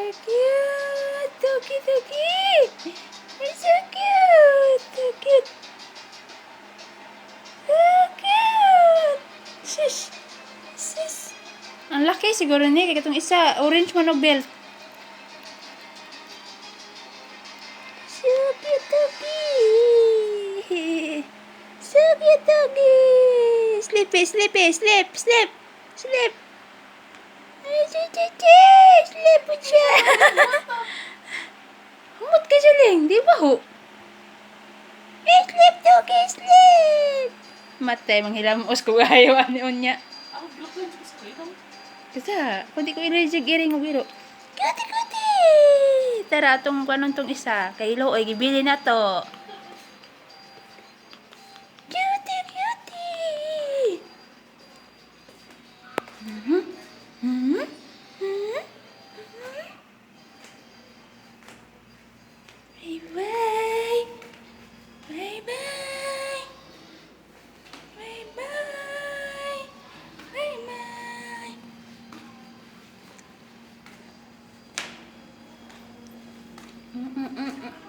Cute! Doggy, doggy! You're so cute! So cute! So cute! Shush! Shush! Ang laki siguro niya. Kaya itong isa, orange man og belt. So cute, doggy! So cute, doggy! Sleepy, sleepy, sleep, sleep, sleep. Ay, chi, chi, chi! Sleep po siya. Humot ka siya, Ling. Di ba ho? Eh, sleep, doggy, sleep! Matay, manghilamos ko ayaw ani unya. Ako, block lang sa ko. Kasi, kung di ko allergic iring og iro. Cutie, cutie! Tara, atong kanon tong isa. Kay oy, gibili na to. Cutie, cutie! Mhm. Mhm. Mhm. Mhm. Bye-bye. Bye-bye. Bye-bye. Bye-bye.